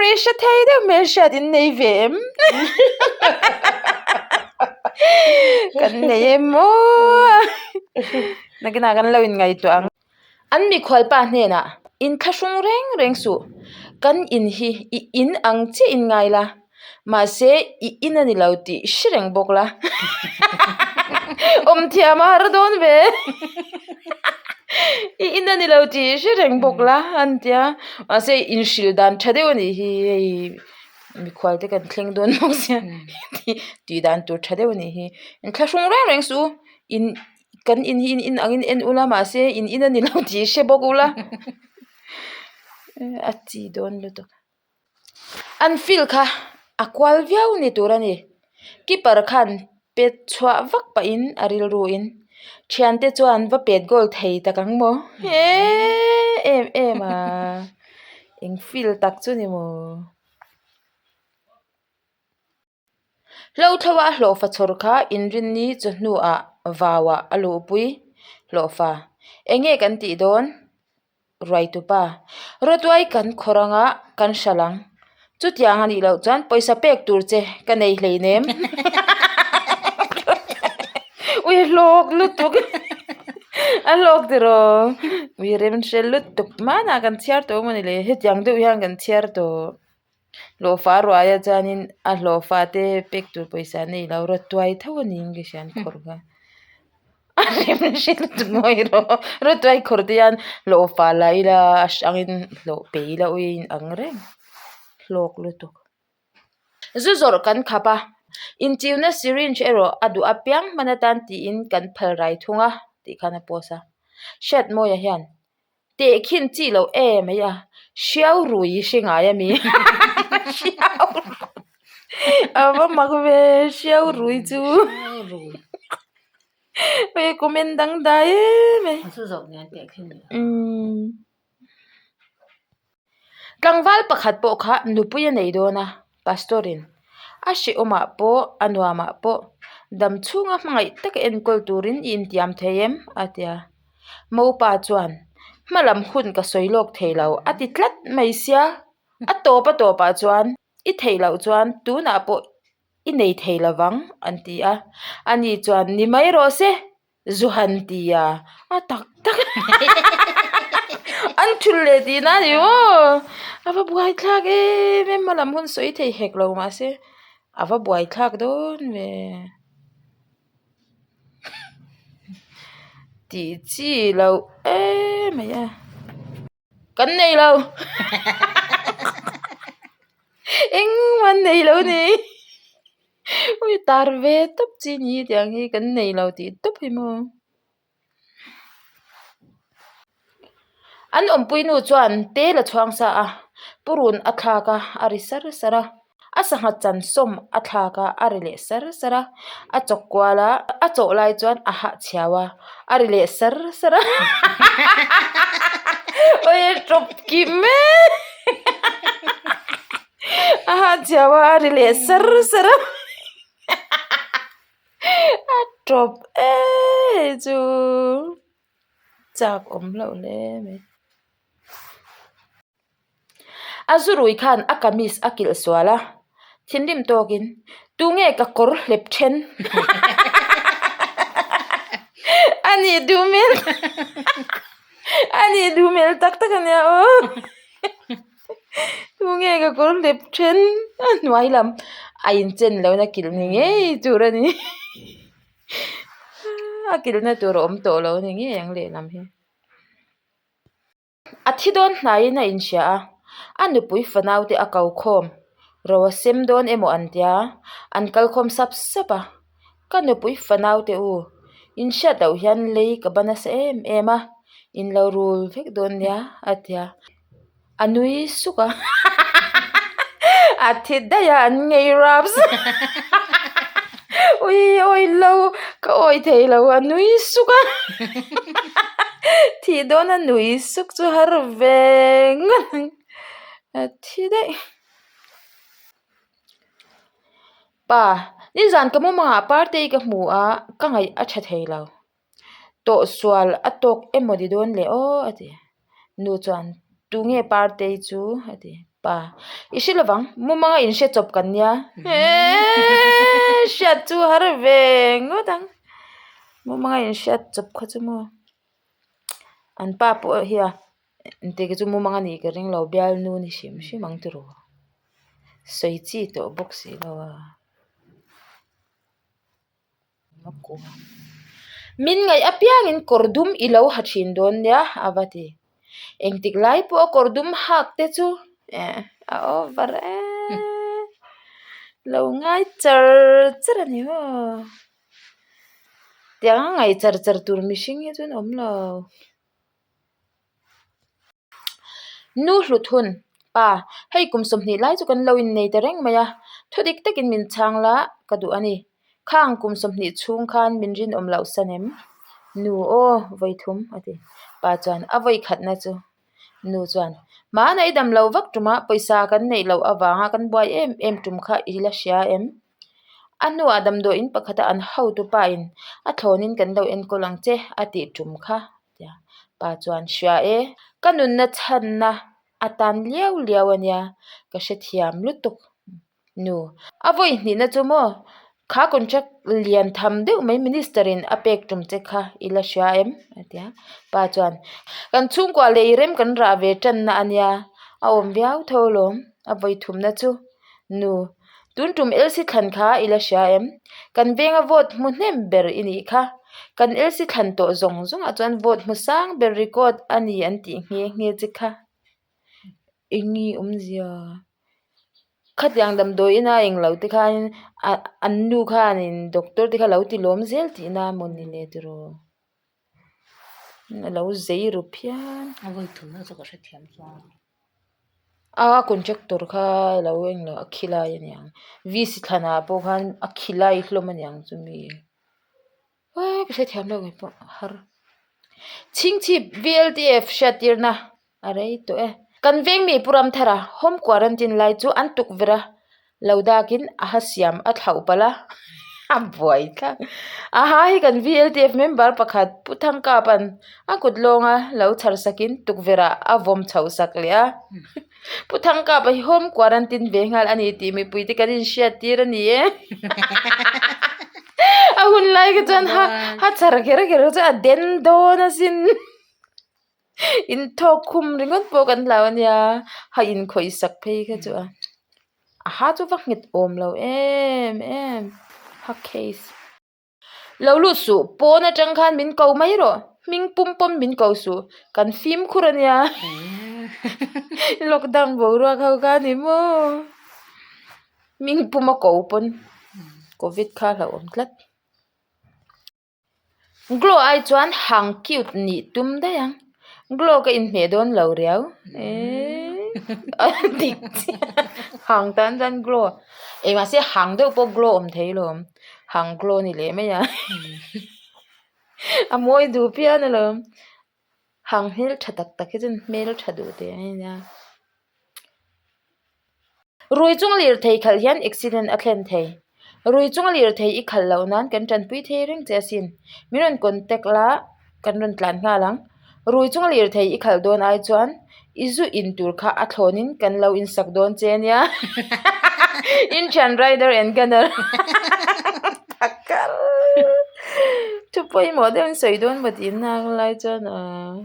Referee hre thei deuh hmelhriat in nei ve em? Kan nei em aw. Nakinah kan lo inngaihtuah ang. An mikhualpa hnenah, Inthlahrung reng reng suh, kan in hi i in ang chiah in ngai la, mahse i in a ni lo tih hre reng bawk la. Awm thiam a har dawn ve. I in a ni lo tih hre reng bawk la an ti a, mahse inhrilh dan tha deuh a nih hi hei mikhual te kan thleng dawn bawk sia tih dan tur tha deuh a nih hi. Inthlahrung reng reng suh u, in Kan in hi in in angin en ula mahse in in a ni lo tih hre bawk ula a chi dawn lutuk. An field kha a kual viau ni tur a ni keeper khan pet chhuah vak pahin a rilru in thiante chuan va pet goal thei tak ang maw eee em em a eng field tak chu ni maw. Hlauthloa a hlawhfa chhawr kha inrinni chawhnuah vauah a luhpui hlawhfa. Enge kan tih dawn? Ruaitupa. Rawtuai kan khawr anga kan hral ang. Chutiang a nih loh chuan pawisa pek tur che ka nei hleinem. Ui hlawk lutuk a hlawk tiraw? Ui remhre lutuk hmanah kan chhiar tawh emaw ni le hetiang deuh hian kan chhiar tawh. Hlawhfa ruaia chuanin a hlawhfa te pek tur pawisa a nei lo rawt tuai tho a niin ka hria an khawrh kha a rem hre lutuk mawi rawh rawt tuai khawrh te hian hlawhfa la ila a hrangin hlawh pe ila ui a inang reng hlawk lutuk zu zawrh kan khap a inchiuna syringe erawh a duh apiang hman atan tiin kan phal rai thung a tih khan a post a Hriatmawia hian. Tehkhin chi loh em mai a, hriau rui i hre ngai a mi? Hriau rui a va mak ve hriau rui chu hei comment dang dai em e. Umm tlangval pakhat pawh kha nupui a nei dawn a pastor in a hrehawmah pawh a nuamah pawh dam chhunga hmangaih taka enkawl turin i intiam thei em a ti a. Mopa chuan, Hma lam hun ka sawi lawk thei lo, a ti tlat mai sia. A tawp a tawpah chuan, I theih loh chuan tunah pawh i nei thei lo vang, an ti a. Ani chuan, Ni mai rawh se, zu han ti a, a tak tak an thulh leh tihna a ni maw? A va buaithlak em em, hma lam hun sawi thei hek lo mahse a va buaithlak dawn ve. Tih chi loh em mai a kan nei lo engmah an nei lo ni ui tar ve tawp chi ni tiang hi kan nei lo tih tawp hi maw. An awmpui nu chuan tel a chhuang sa a, purun a thlak a, a ri sar sar a, a sangha chan sawm a thlak a, a ri leh sar sar a, a chawk kual a, a chawh lai chuan a hah chhiau a, a ri leh sar sar a awi a tawp kim mek a hah chhiau a, a ri leh sar sar a. A tawp e chu chak awm loh hle mai. A zu rui khan a kamis a kilh sual a, thinrim tawkin tunge ka kawr hlep then a nih duh hmel a nih duh hmel tak tak a nia aw. Tunge ka kawr hlep then a hnuai lam a inchen lohna kilh ni ngei tur a ni a kilhna tur a awm tawh lo a ni ngei ang lehlam hi. A thi dawn hnaiin a inhria a, a nupui fanau te a ko khawm ro a sem dawn emaw an tia an kal khawm sap sap a ka nupui fanau te u inhriat loh hian lei ka ba nasa em em a in lo rul vek dawn nia a tia. A nui suk a a thi daih a an ngei raps ui awi lo ka awi thei lo a nui suk a thih dawn a nui suk chu har ve ngawt ang a thi daih. Pa nizan ka mumangah partei ka hmu a ka ngaih a tha thei lo. Tawh sual a tawk emaw ni dawn le aw a ti. Nu chuan, Tunge Partei chu? a ti. Pa, I hre lovang, mumanga in hre chawp kan nia. Eeii hriat chu har ve ngawt ang. Mumanga in hriat chawp kha chu maw. An pa pawh hi a engtik hi chu mumanga nih ka ring lo bialnu ni hrim hrim ang tiraw. Sawi chi tawh bawk si lo a. Min ngaih apiangin kawr dum i lo ha thin dawn nia a va ti. Engtik lai pawh a kawr dum hak te chu a over e. Lo ngai char char a ni maw. Tiang a ngaih char char tur mihring hi chu an awm lo. Nu hlut hun, Pa, hei kum 20 lai chu kan lo innei ta reng mai a, thu dik takin min chhang la ka duh a ni. Khang kum 20 chhung khan min rinawm loh san em? Nu, Aw, vawi thum, a ti. Pa chuan, A vawi khatna chu. Nu chuan, Hmana i dam lo vak tumah pawisa kan neih loh avanga kan buai em em tum kha i la hria em? A hnuah damdawiin pakhata an hotu pain a thlawnin kan lo enkawl ang che a tih tum kha tia pa chuan hria e. Ka nunna chhanna atan liau liau a nia ka hrethiam lutuk nu. A vawi hnihna chu maw kha contract lian tham deuh mai minister in a pek tum che kha i la hria em a tia pa chuan kan chhungkua lei rem kan rah ve tanna a nia a awm viau tho alawm a vawi thumna chu nu. Tun tum LC thlan kha i la hria em? Kan venga vote hmu hnem ber i nih kha. Kan LC thlan tawh zawng zawngah chuan vote hmu sang ber record a ni an tih nghe nghe che kha. Eng nge awmzia? Khatiang damdawi ina eng lo te khanin an nu khanin doctor te kha lo ti lawm zel tihna maw ni le tiraw? A lo zei ru phian. A vawi thumna chu ka hrethiam chuang. A contractor kha lo eng lo a khilai a niang VC thlanah pawh khan a khilai hlawm a niang chu mi eee ka hrethiam lo ngei pawh a har chhingchhip V_L_T_F hriattirna a rei tawh e kan veng mi Pu Ramthara home quarantine lai chu an tukverh a lo dakin a ha siam a thlauh palh a a buai thlak a ha hi kan V_L_T_F member pakhat Pu Thangkapa'n a kut lawnga lo chhar sakin tukverh ah a vawm chhoh sak leh a Pu Thangkapa hi home quarantine ve nghal a ni tih mipui te kan inhriat tir a ni e a hun lai kha chuan ha ha chhar kher kher chu a den dawn asin. Inthawk khum ringawt pawh kan hlau a nia ha inkhawih sak phei kha chu a a ha chu va nghet awm lo em em ha case lo lut suh pawn atang khan min ko mai rawh hming pum pawn min ko suh kan fimkhur a nia lockdown boruak ho kha a ni maw hming pum a ko pawn covid kha a hlauhawm tlat. Glow ai chuan hang cute nih tum daih ang. Glow ka inhmeh dawn lo riau. Eeii a dik chiah hang tan chuan glow eng mahse hang deuh pawh glow awm thei alawm hang glow ni leh mai a a mawi duh phian alawm hang hmeltha tak tak hi chuan hmeltha duh teh mai ania. Rui chung lirthei khalh hian accident a thlen thei. Rui chung lirthei i khalh loh nan kan tanpui thei reng che asin. Min rawn contact la kan rawn tlan nghal ang. Rui chung lirthei i khalh dawn ai chuan i zu in tur kha a thlawnin kan lo insak dawn che ania. Inthian rider and gunner phakar thu pawimawh deuh in sawi dawn maw tih nak lai chuan ahh.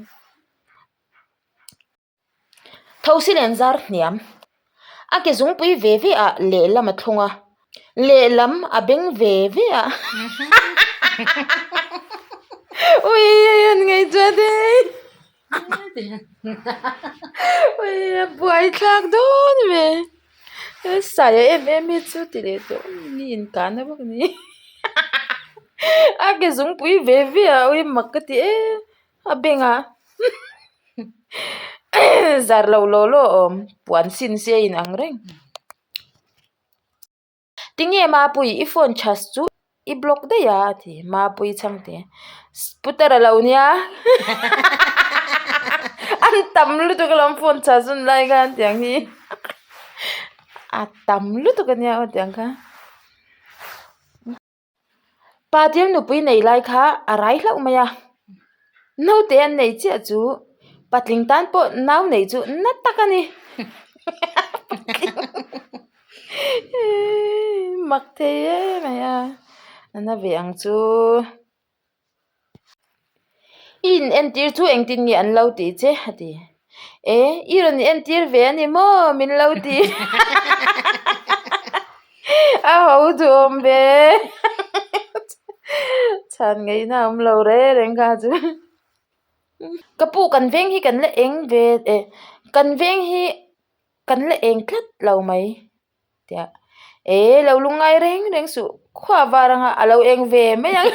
Thosi len zar hniam a ke zungpui ve ve ah lehlam a thlung a lehlam a beng ve ve a ui an ngaihtuah thei ui a buai thlak dawn ve saia em em hi chu ti leh tawh mi inkahna bawk a ni a ke zungpui ve ve ah ui mak ka ti em. A bengah zar lo law law a awm puan sin se a inang reng. Tinge Mapui i phone chhas chu i block daih a a ti Mapui chhangte putar a lo nia an tam lutuk alawm phone chhas hun lai khan tiang hi a tam lutuk ania aw tiang kha. Patil nupui nei lai kha a rai hlauh mai a, naute an nei chiah chu patling tan pawh nau nei chu na tak a ni. Mak thei em mai a, a na ve ang chu. I in entir chu engtin nge an lo tih che a ti. E, i rawn in entir ve a ni maw min lo ti. A ho duhawm ve. Chhan ngaihna a awm lo reng reng kha chu. Ka pu kan veng hi kan la eng ve e kan veng hi kan la eng tlat lo mai tia e lo lungngai reng reng suh khua var anga a lo eng ve mai ang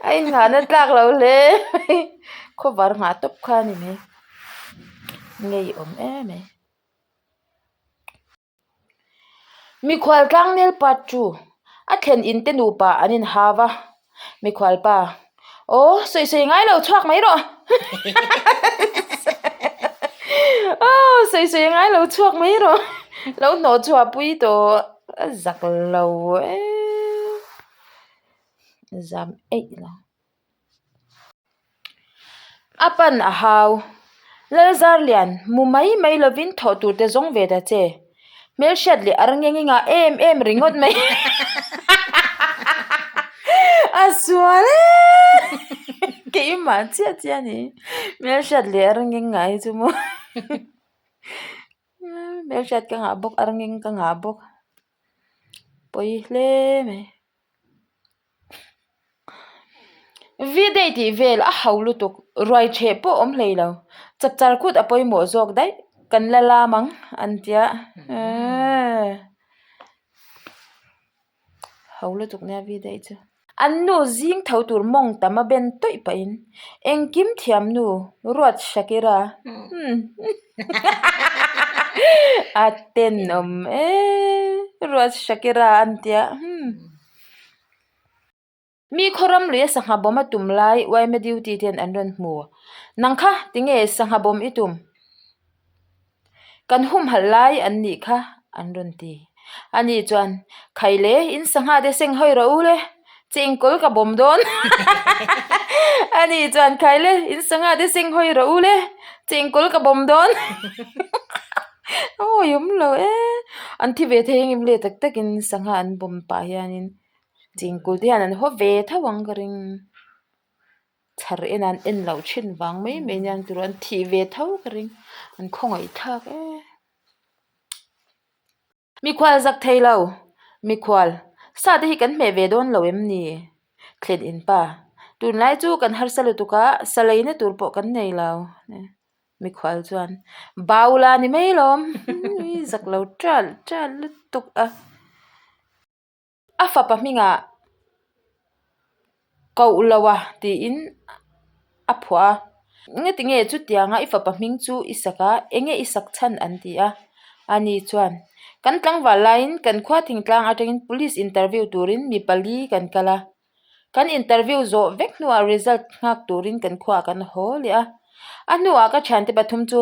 a inngahna tlak lo hle mai khaw var nghah tawp kha a ni mai ngeiawm em mai. Mikhual tlangnel part chu a thlen in te nupa an in hau va, mikhual pa, Aw, sawi sawi ngai lo chhuak mai rawh Aw, sawi sawi ngai lo chhuak mai rawh lo hnawh chhuah pui tawh a zak lo e zam eih lo. A pan a hau. Lalzarlian, mu mai mai lovin thawh tur te zawng ve ta che. Hmelhriat leh ar ngeng ngah em em ringawt mai. A sual e! Keimah chiah chiah a ni. Hmelhriat leh ar ngeng ngah hi chu maw. Hmelhriat ka ngah bawk, ar ngeng ka ngah bawk. Pawi hle mai. V-day tih vel a ho lutuk ruai ṭheh pawh awm hlei lo chapchar kut a pawimawh zawk daih kan la lam ang an tia eee ho lutuk nia V-day chu. An nu zing tho tur mawng tam a ben tawih pahin engkim thiam nu ruat Shakira a tenawm eee ruat Shakira an tia hmm. Mi khawram luia sangha bawm a tum lai yma duty ten an rawn hmu. Nang kha tinge sangha bawm i tum? Kan humhalh lai an nih kha an rawn ti. Ani chuan, Khai le, in sangha te seng hawi rawh u le, chengkawl ka bawm dawn. Ani chuan, Khai le, in sangha te seng hawi rawh u le, chengkawl ka bawm dawn. Awi awm lo e, an thi ve thei engem le tak takin sangha an bawm pah hianin chingkul te hian an haw ve tho ang ka ring. Chhar en an en loh thin vang mai mai nia turu an thih ve tho ka ring an khawngaih thlak e. Mikhual zak thei lo, mikhual, sa te hi kan hmeh ve dawn lo em ni? Thlen in pa, tunlai chu kan harsa lutuk a, sa leina tur pawh kan nei lo. Mikhual chuan bau la ni mai lawm zak lo ṭal ṭal lutuk a. A fapa hmingah koh lo a tiin a phuah a. Engati nge chutianga i fapa hming chu i sak a, enge i sak chhan an ti a. Ani chuan kan tlangval laiin kan khua thingtlang atangin police interview turin mi pali kan kal a. Kan interview zawh vek hnuah result nghak turin kan khuaah kan haw leh a. A hnuah ka thiante pathum chu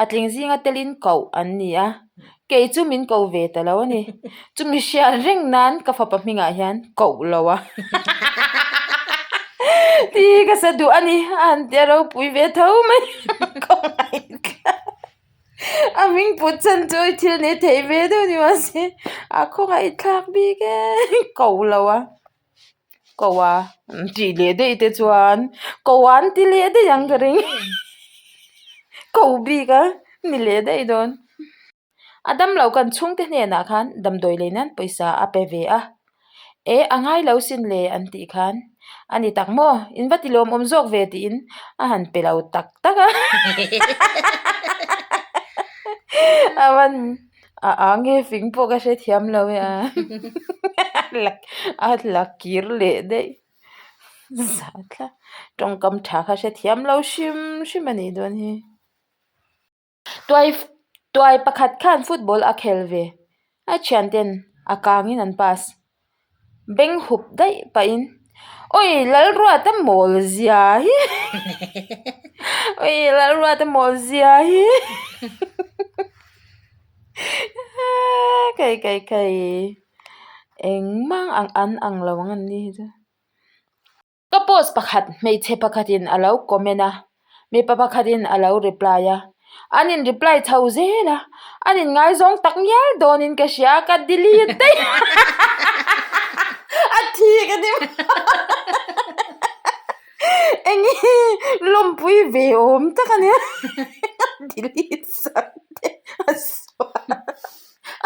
a tling zinga telin koh an ni a, kei chu min ko ve ta lo a ni. Chumi hriat reng nan ka fapa hmingah hian koh lo a tih ka sa duh a ni. A han tia ropui ve tho mai khawngaih A hming put chhan chu thil nei thei ve deuh ni mahse a khawngaih thlak bik e ko lo a ko a tih leh daih te chuan ko an ti leh daih ang ka ring ko bik a ni leh daih dawn a damlo kan chhungte hnenah khan damdawi lei nan pawisa a pe ve a. E a ngai lo sin le an tih khan a ni tak maw in va ti lawmawm zawk ve tiin a han pe lo tak tak a a van a ang e fing pawh ka hrethiam lo e a a la kir leh daih zah thlap tawngkam tha kha hrethiam lo hrim hrim a nih dawn hi. Tuai tuai pakhat khan football a khel ve a thianten a kangin an pass beng hup daih pahin awi Lalruata mawl zia hi awi Lalruata mawl zia hi kai kai kai engmah ang an ang lo ang an ni hi chu. Ka post pakhat hmeichhe pakhatin a lo comment a, mipa pakhatin a lo reply a. An in reply chho zel a, an in ngaizawng tak ngial dawnin ka hria a, ka delete daih a thi ka ti eng nge lawmpui ve awm tak a nia delete sak te a sual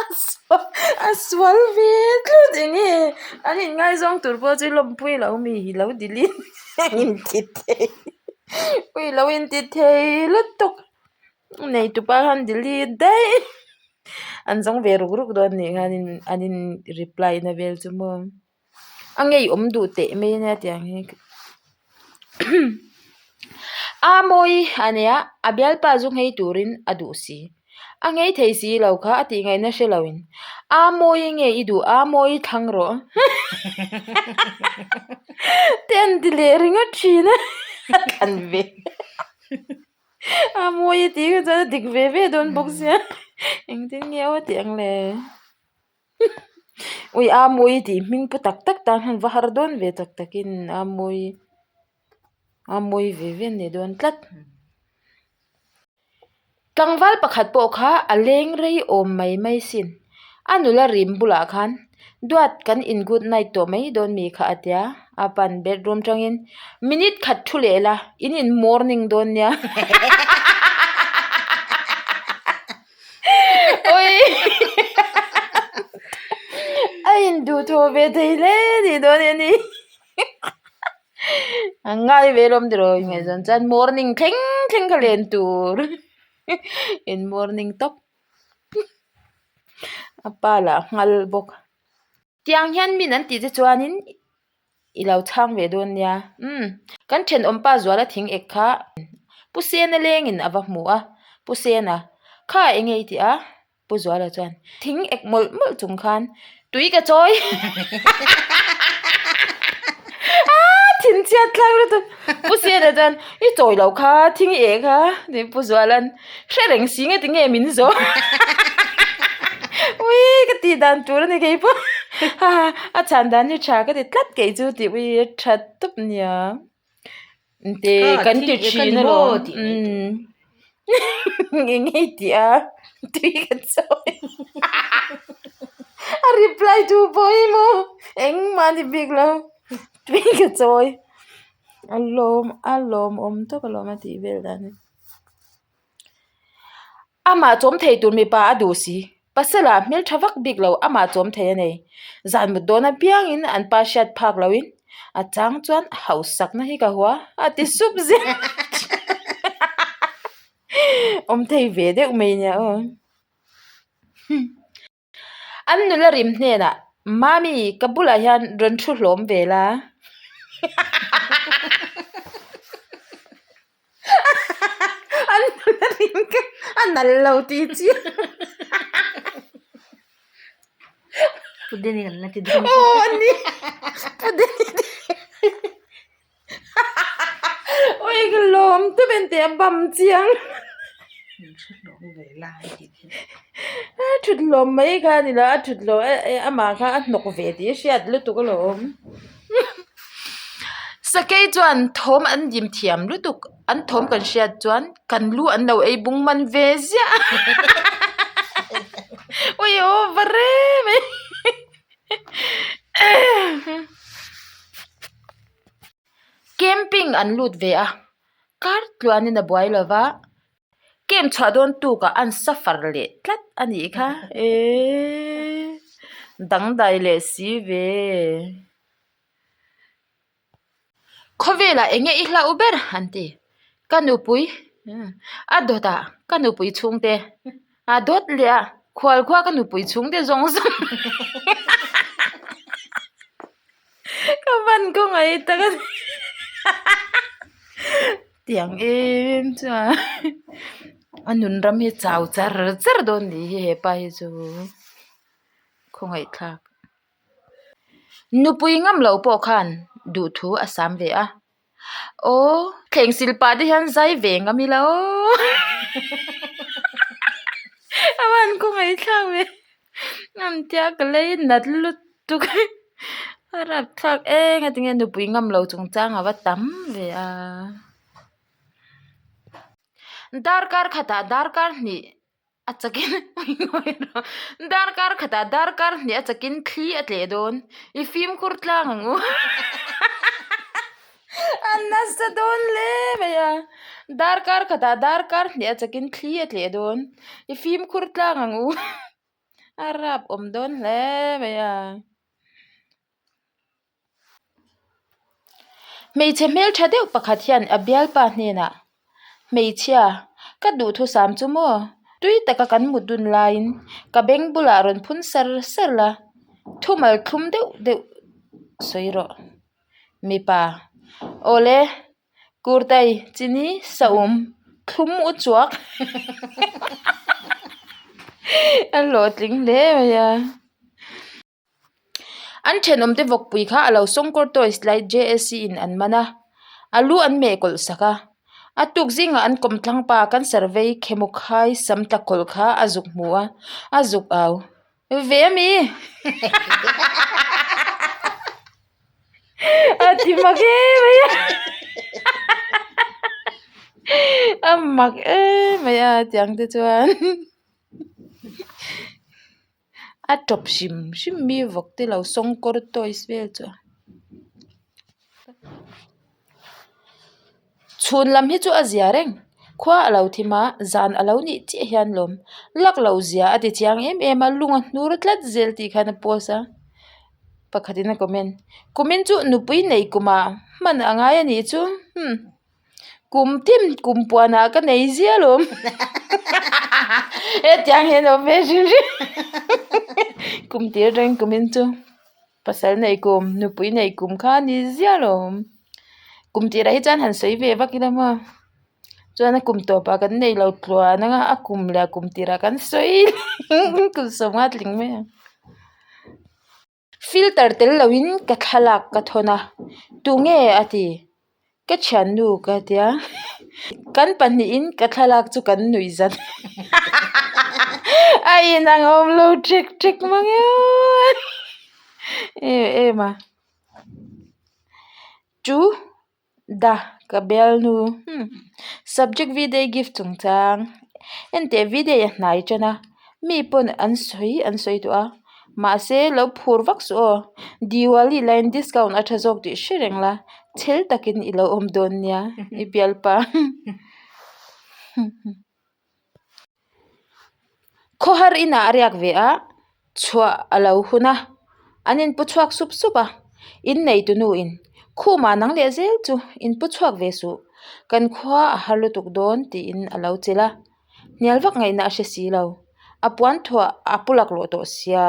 a sual a sual ve tlut eng nge an in ngaizawng tur pawh chu lawmpui lo mi hi lo delete inti thei. Ui lo inti thei lutuk nei tupa khan delete daih an zawng ve ruk ruk dawn nih khan in an in reply na vel chu maw a ngeiawm duh teh mai ania tiang hi a mawi a nia a bialpa zu nghei turin a duh si a nghei thei si lo kha a tih ngaihna hre lo in a mawi nge i duh a mawi thlang rawh te an ti leh ringawt thin a a thlan ve a mawi a tih kha chuan a dik ve ve dawn bawk sia engtin nge aw a tih ang le ui a mawi tih hming pu tak tak tan hian va har dawn ve tak takin a mawi a mawi ve ve a ni dawn tlat. Tlangval pakhat pawh kha a leng rei awm mai mai sin. A nula rim bulah khan Duat kan in good night tawh mai dawn mi kha a tia. A pan bedroom tangin minute khat thu leh la in in morning dawn nia. Oi a induhthawh ve thei hle ni dawn e ni. An ngai ve lawm tiraw ngaihzawn chuan morning thleng thleng kha len tur in morning tawp a pa lah nghal bawk tiang hian min an tih te chuanin i lo chhang ve dawn nia umm kan thenawm pa zuala thing ek kha pu sena lengin a va hmu a pu sena kha eng nge i tih a. Pu Zuala chuan thing ek mawlh mawlh chung khan tui ka chawi aaa thin chhiat thlak lutuk Pu Siana chuan i chawi loh kha thing i eh kha tiin Pu Zuala'n hre reng si nge tinge min zawh ui ka tih dan tur a ni kei pawh a chhan dan hi tha ka ti tlat kei chu tih ui a tha tawp nia. Te kan ti thin alawm eng nge tih a tui ka chawi a reply tu pawh hi maw engmah a ni bik lo tui ka chawi a lawm a lawmawm tawp alawm a tih vel dan hi. Amah chawm thei tur mipa a duh si. Pasala hmeltha vak bik lo amah chawm thei a nei. Zan mut dawn apiangin an pa hriat phak loin a chang chuan hausakna hi ka hua a ti sup zel. Awm thei ve deuh mai nia aw. An nula rim hnenah, Mami, ka bulah hian rawn thu hlawm ve la. An nula rim kha a nal lo tih chiah. Pu Denny kan la ti dawn. Aw a ni. Pu Denny te. Ui ka lawm tawp en teh a bam chiang. A thut hlawm mai kha a ni lo a thut hlawm amah kha a hnawk ve tih a hriat lutuk alawm. Sakei chuan thawm an dim thiam lutuk an thawm kan hriat chuan kan lu an lo ei bung man ve ziah ui aw va rem e. Camping an lut ve a, kar tluanin a buai lo va, camp chhuah dawn tukah an suffer leh tlat a nih kha eeee dangdai leh si ve. Khawvelah eng nge i hlauh ber an ti, ka nupui a dawt ah ka nupui chhungte a dawt leh a khual khua ka nupui chhungte zawng zawng ka van khawngaih tak a ni tiang em chuan a nun ram hi chau char char dawn nih hi hepa hi chu khawngaihthlak. Nupui ngam loh pawh khan duhthu a sam ve a, Aw thleng sil pah te hian zai ve ngam ila aw a van kawngaihthlak ve ngam tia ka lei nat lutuk a rapthlak eng a tinge nupui ngam lo chungchang a va tam ve a. Darkar khatah darkar hnih a chakin darkar khatah darkar hnih a chakin thli a tleh dawn i fimkhur tlang ang u a nasa dawn hle mai a darkar khatah darkar hnih a chakin thli a tleh dawn i fimkhur tlang ang u a rap awm dawn hle mai a. Hmeichhe hmeltha deuh pakhat hian a bialpa hnenah, Hmeichhia, ka duhthusam chu maw? Tui taka kan mut dun laiin ka beng bulah rawn phun sar sar la, thumal thlum deuh deuh sawi rawh. Mipa, Awle, kurtai, chini, saum, thlum u chuak a hlawhtling hle mai a. An thenawmte vawkpui kha a lo sawngkawr toys lai JSC in an man a, a lu an meh kawlh sak a. A tuk zingah an kawmthlang pa cancer vei khemawkhai sam tla kawlh kha a zuk hmu a, a zuk au ve a mi? A ti mak em mai a a mak em mai a tiang te chuan. A tawp hrim hrim mi vawk te lo sawngkawr toys vel chu chhun lam hi chu a zia reng khua a lo thim a zan a lo nih chiah hian lawm lak loh zia a ti chiang em em a lung a hnur tlat zel tih khan a post a pakhat in a comment kumin chu nupui nei kumah hman a ngai a nih chu hmm. Kum tin kum puanah ka nei zia lawm hetiang hian awm ve hrim hrim kum tir reng kumin chu pasal nei kum nupui nei kum kha a ni zia lawm kum tirah hi chuan han sawi ve vak ila maw chuan a kum tawpah kan nei lo tluan anga a kum leh a kum tirah kan sawi kum sawmnga tling mai ang. Filter tel loin ka thlalak ka thawn a, tunge a ti? Ka thiannu ka tia, kan pahnihin ka thlalak chu kan nuih zat a inang awm lo ṭek ṭek mang e em em a, chu Da ka bialnu hmm subject v-day gift chungchang enteh v-day a hnai tan a mi pawn an sawi an sawi tawh a mahse lo phur vak suh aw diwali laiin discount a tha zawk tih hre reng la chhel takin i lo awm dawn nia i bialpa. Khawhar inah a riak ve a, chhuah a lo hun a, an inpu chhuak sup sup a, innei tunuin Khumah nang leh zel chu inpu chhuak ve suh, kan khua a har lutuk dawn tiin a lo chelh a, hnial vak ngaihna a hre si lo, a puan thuah a pu laklawh tawh sia,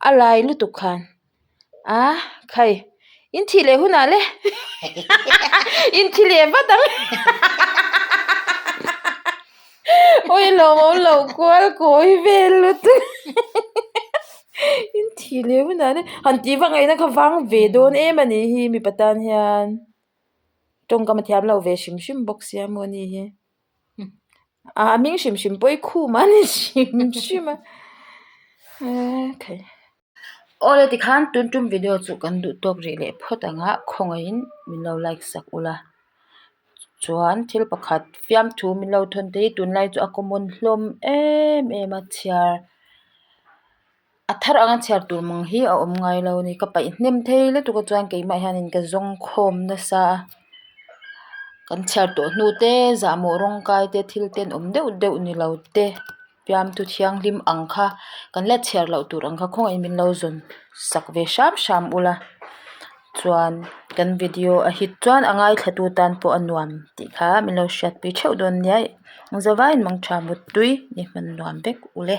a lai lutuk khan. A khai in thih leh hunah le in thi leh vat ang awi lawm awm lo kual kawi vel lutuk in thih leh hunah le han tih vak ngaihna kha vang ve dawn em a nih hi mipa tan hian tawngkam a thiam lo ve hrim hrim bawk sia maw ni hi. A hming hrim hrim pawh hi khum a ni hrim hrim a ekhai. Awle tikhan tun tum video chu kan duh tawk rih leh phawt ang a khawngaihin min lo like sak ula chuan thil pakhat fiamthu min lo thawn te hi tunlai chu a common hlawm em em a chhiar a thar anga chhiar tur mang hi a awm ngai lo a ni ka paih hnem thei lutuk a chuan keimah hianin ka zawng khawm nasa a kan chhiar tawh hnu te zahmawh rawng kai te thil tenawm deuh deuh ni lo te. Fiamthu thianghlim ang kha kan la chhiar loh tur ang kha khawngaihin min lo zawn sak ve hram hram ula chuan kan video a hit chuan a ngaithla tu tan pawh a nuam tih kha min lo hriatpui theuh dawn nia zavaiin mangtha muttui ni hman nuam vek ule.